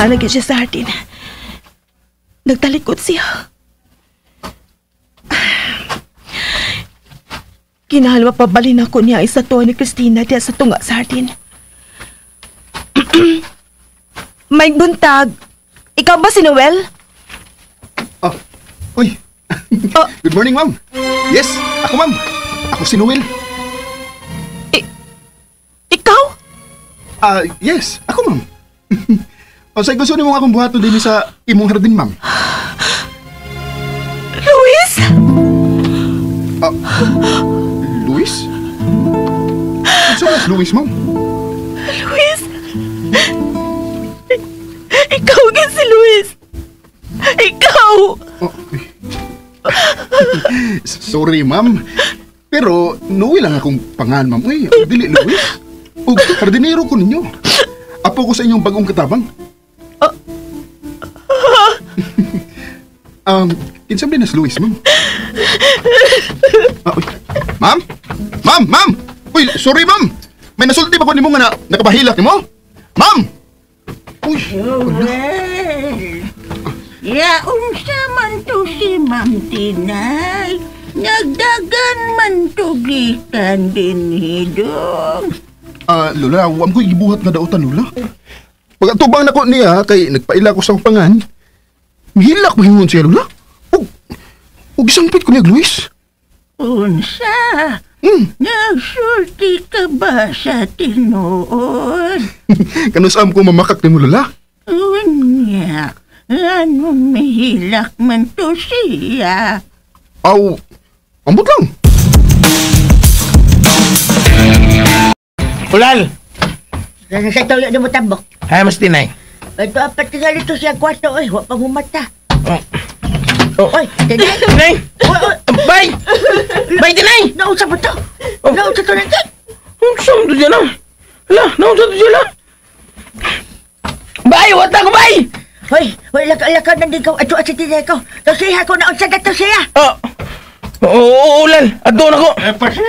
Nalagay siya sa hardin. Nagtalikod siya. Kinahal mapabalin ako niya isa tuwa ni Christina diya sa tunga sa hardin. May buntag. Ikaw ba si Noel? Oh, uy. Oh. Good morning, ma'am. Yes, ako, ma'am. Ako si Noel. Ikaw? Yes, ako, ma'am. O, sa gusto nimo akong buhaton din sa imong hardin, ma'am. Luis? Luis? Unsa man si Luis, ma'am? Luis? Ikaw gid si Luis. Ikaw! Oh, uy. Sorry, ma'am. Pero Noel lang akong pangan, ma'am. Uy, dili Luis. Ug hardinero ko ninyo. Apo ko sa inyong bagong katabang. Kinsa man si Luis, ma'am? Uy. Ma'am? Ma'am, ma'am! Uy, sorry, ma'am. May nasulti ba ko nimo nga nakabahilak nimo? Ma'am! Uy, Well, ya unsa man to si Ma'am Tinay. Nagdagan man to gikan din hidong. Lola, wam ko gibuhat nga dautan, Lola. Pag-atubang nako niya kay nagpaila ko sa pangan. Mihilak mahimon siya, Lola. Ug isangpit ko niya, Luis. Unsa? Nagsulti ka ba sa tinuod? Kanusam ko mamakak ni mo, Lola. Unya, ano mihilak man to siya? Aw, ambot lang. Ulal! Sa tuyo na mo tambok. Ay, mas Tinay. Ito, apat tingali to siya kwarto. Oy, wa pa mumata. Oh. Oh. Oy, Tinay! Tinay! Oy, oy! Bay! Bay, Tinay! Nausa ba to? Oh. Nausa to na to? Unsa man to siya na? Hala, nausa to siya na? Bay, wata ko, bay! Hoy, hoy, laka nandun ka. Ato, ato, Tinay ko. To siya ko, nausa na to siya. Ah! Oo, Ulal. Ato na ko.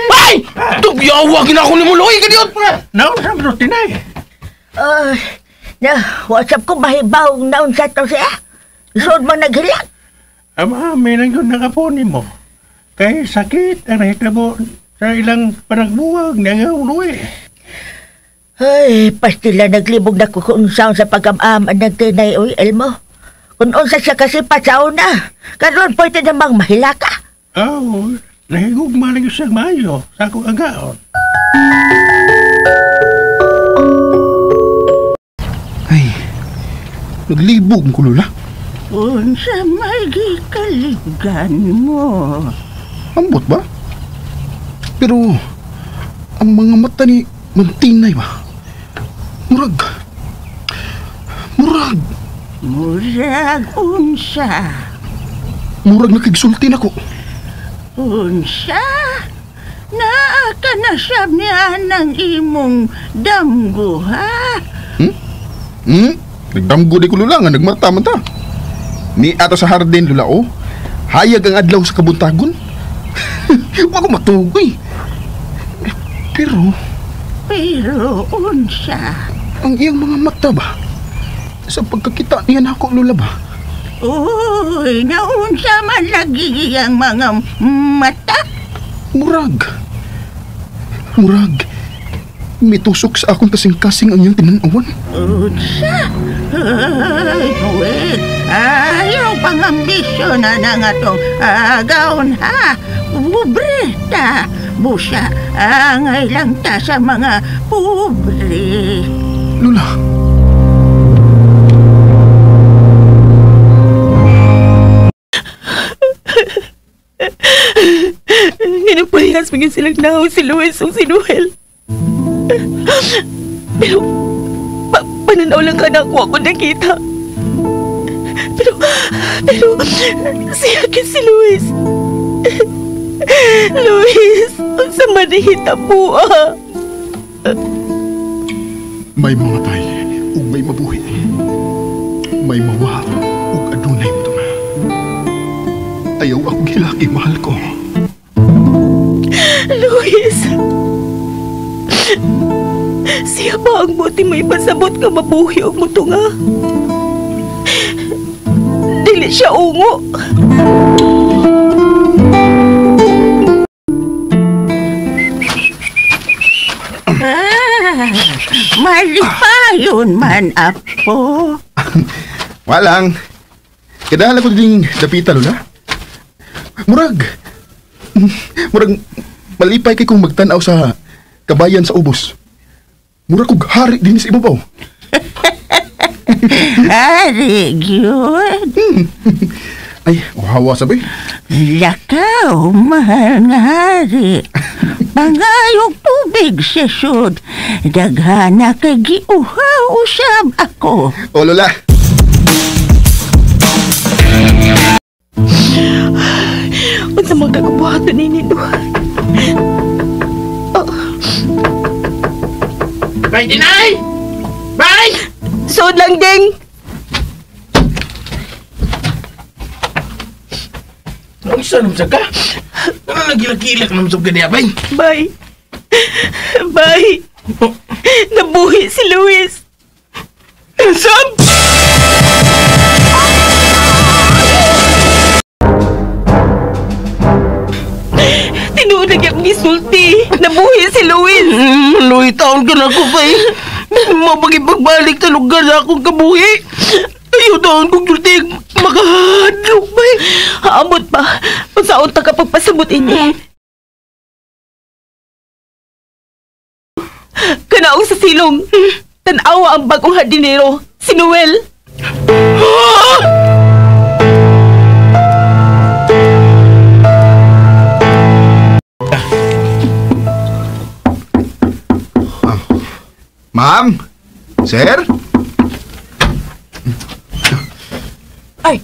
Bay! Tugyawa, ginako ni mo, Loy, kadiot! Nausa man to, Tinay. Na, WhatsApp ko, mahibaw, naunsa to siya. Sud man naghilak. Ama, may lang yun nakaponi mo. Kay sakit ang nahitabo sa ilang panagbuwag na uloy. Ay, pastila naglibog na ko kung saan sa pag-amam ang nagtinay, uy, Elmo. Kung unsa siya kasi patsaw na. Karoon pwede namang mahilaka. Aw, nahigugma lang siya maayo sa akong agaon. Ay, naglibog ko, Lola. Unsa may gikaligan mo. Ambot ba? Pero, ang mga mata ni Ma'am Tinay ba? Murag. Murag. Murag unsa. Murag nakigsulti na ko. Unsa? Naa ka na sab niya ng imong damgo, ha? Hmm? Nagdamgo di ko, Lola, nga nagmata man ta. Ni ato sa hardin, Lola, oh. Hayag ang adlaw sa kabuntagon. Wa ko matugoy. Pero unsa? Ang iyang mga mata ba? Sa pagkakita niya na ako, Lola ba? Uy, naunsa man lagi ang mga mata? Murag. Murag. Mitusok sa akong kasing-kasing ang iyang tinanawan. Unsa? Ay, wait. Ayaw pang ambisyon na nga itong agaon, ha? Pobre ta. Busa, angay lang ta sa mga pobre. Lola. Ginapurihas maging silang nahaw si Luis o si Noel. Pero, pananaw lang ka na ako nakita. Pero, siya si Luis. Luis, unsa man nahitabo, ah? May mamatay ug may mabuhi. May mawa ug adunay motunga. Ayaw akong hilaki, mahal ko. Luis, siya ba ang buti may pasabot nga mabuhi og motunga? Dili siya ungo. Ah, malipayon man, apo. Walang. Kadahala ko ding dapita, Lola. Murag malipay kay kong magtan-aw sa kabayan sa ubos. Murag kog hari din sa ibabaw. Hari, gyud. Ay, uhawa sabi. Lakaw, mahal nga hari. Pangayong tubig sa sud. Daghana kay giuhaw usab ako. O, Lola. Unsa man kagbuhaton nini duha? Oh. Bye, Tinay! Bye! Sud lang, ding! Unsa naman sa ka? Ano nagilak-ilak naman sa ka niya, bay? Bye. Bye. Oh. Nabuhi si Luis. Sab! Tinuod na gyud gisulti. Nabuhi si Luis. Luis, taon ka na ako, bay. Mapagipagbalik sa lugar na akong kabuhi. Ayaw taon kong sulti. Makahadlok, bay. Haamot pa. Unsaon ta ka pagpasabot ini? Kanaong sa silong. Tan-awa ang bagong hardinero, si Noel. Ma'am? Sir? Ay!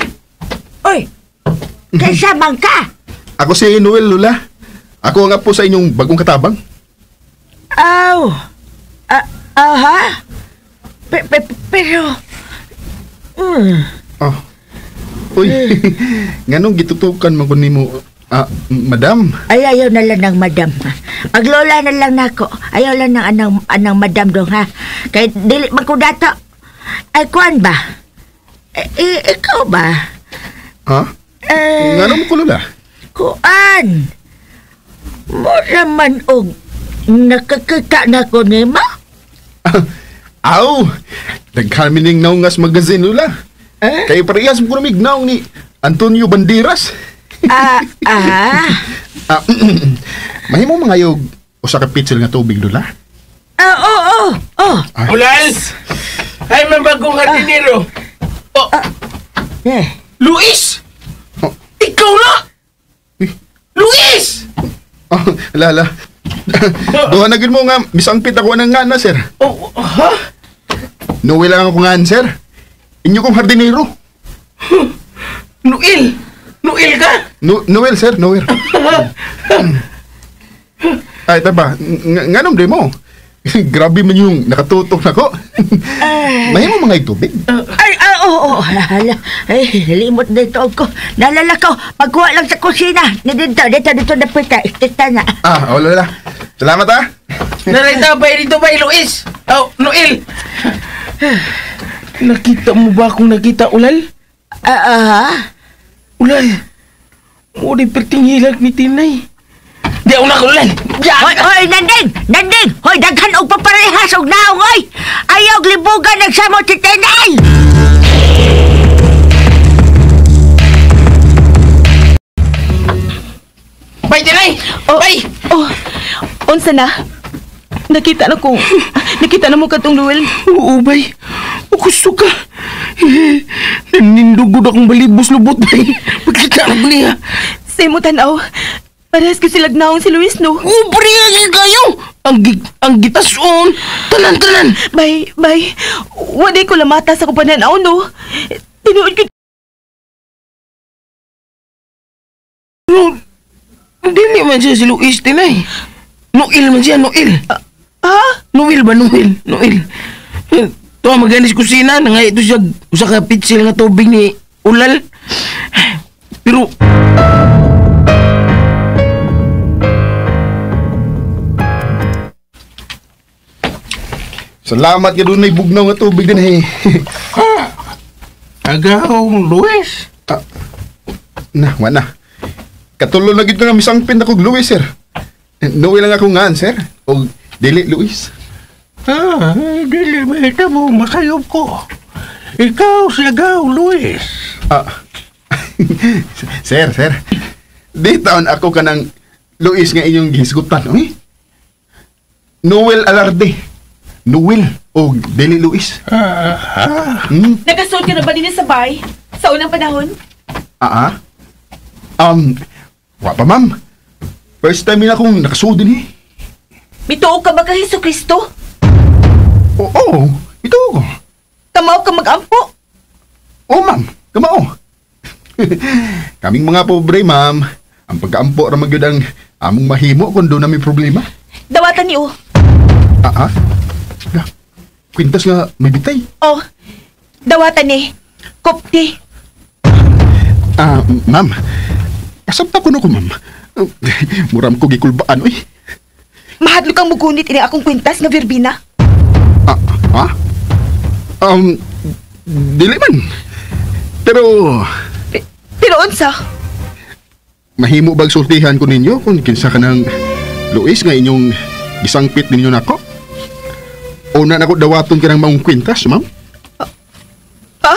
Oy! Kaysa man ka? Ako si Noel, Lola. Ako nga po sa inyong bagong katabang. Aw! Aha? Pero... Oh. Uy, nganong gitutukan man ko nimo, madam? Ay, ayaw na lang ng madam. Paglola na lang nako. Ayaw lang ng anang madam dong, ha? Kay dili man ko dato. Ay, kuan ba? Ikaw ba? Ha? Nganong ko, Lola? Kuan! Mura man og nakakita na ko nimo? Aw! Daghan mining naungas magazine, Lola. Eh? Kay parehas mo ko naong ni Antonio Banderas. Mahimo mga yog usa ka pitsil nga tubig, Lola. Oo, oo. Ulal! Ay, may bagong hardinero. Oh, Eh. Luis! Oh. Ikaw na! Eh. Luis! Oh, lala. Duha na gyud mo nga misangpit ako ng ngana, sir. Oh, ha? Noel lang ako ngan, sir. Inyo kong hardinero. Noel! Noel ka? No, Noel, sir, Noel. Ay, taba, nganong di mo? Grabe man yung nakatutok na ko. Mahimo mga tubig. Ay, oo, hala. Ay, limot dito ko. Nalala ko, pagkuha lang sa kusina. Dito, dito, dito na pita. Istita na. Ah, oh, Lola. Salamat, ah. Narita ba dito ba, Luis? Oh, Noel! Nakita mo ba akong nakita, Ulal? Ulal, mo di perting hilag ni Tinay. Di ako na, Ulal! Hoy, hoy, Nanding! Nanding! Hoy, daghan og paparehas og naong, oy! Ayaw libugan nagsamot si Tinay! Bay, Tinay! Bay! Oh, unsa na? Nakita na ko. Nakita na mo katong Noel. Oo, bay. Gusto ka. Nanindugod akong balibos-lubot, bay. Pagkita na niya. Sa imo tanaw. Parehas ko sila naong si Luis, no? Oh, pariya kayo! Ang gitason! Tanan-tanan! Bay, bay. Wala ko lamata sa kong pananaw, no? Tinuod ko. No, dili man siya si Luis, Tinay. Noel man siya, Noel. Ha? Noel ba, Noel? Noel. Ito, maganis kusina. Nangay ito siya, usa ka pitsil nga tubig ni Ulal. Pero, Salamat ka doon may bugnaw nga tubig din, eh. Agaw, Luis. Na, wala na. Katulo na gito nga misangpin na kog Luis, sir. Noel lang ako ngaan, sir. O dili Luis. Ah, dili mahitabo masayop ko. Ikaw si Agaw Luis. Ah. Sir, sir. Di taon ako kanang Luis nga inyong gihisgutan, oy. Noel Alarde. Noel o dili Luis. Ah, ah, Nakasulod ka na ba din sa bay? Sa unang panahon? Ah, ah. Wa pa, ma'am. First time na akong nakasud din eh. Mituo ka ba kay Hesus Kristo? Oo, ito ko. Kamao ka magampo? Oo, ma'am. Kamao. Kaming mga pobre, ma'am. Ang pagkaampo ra man gyud ang among mahimo kung doon na may problema. Dawatan niyo. Ah, ah. Ga, kwintas nga may bitay. Oh, dawatan ni. Kopti. Ah, ma'am. Pasabta ko na ko, ma'am. Muram ko gikulbaan, oy. Mahadlok kang mugunit ini akong kwintas nga Verbina. Ah, ah? Dili man. Pero, Pero unsa? Mahimo bag sultihan ko ninyo kung kinsa ka ng Luis nga inyong gisangpit ninyo nako? Una nako dawaton ka ng maong kwintas, ma'am? Ha?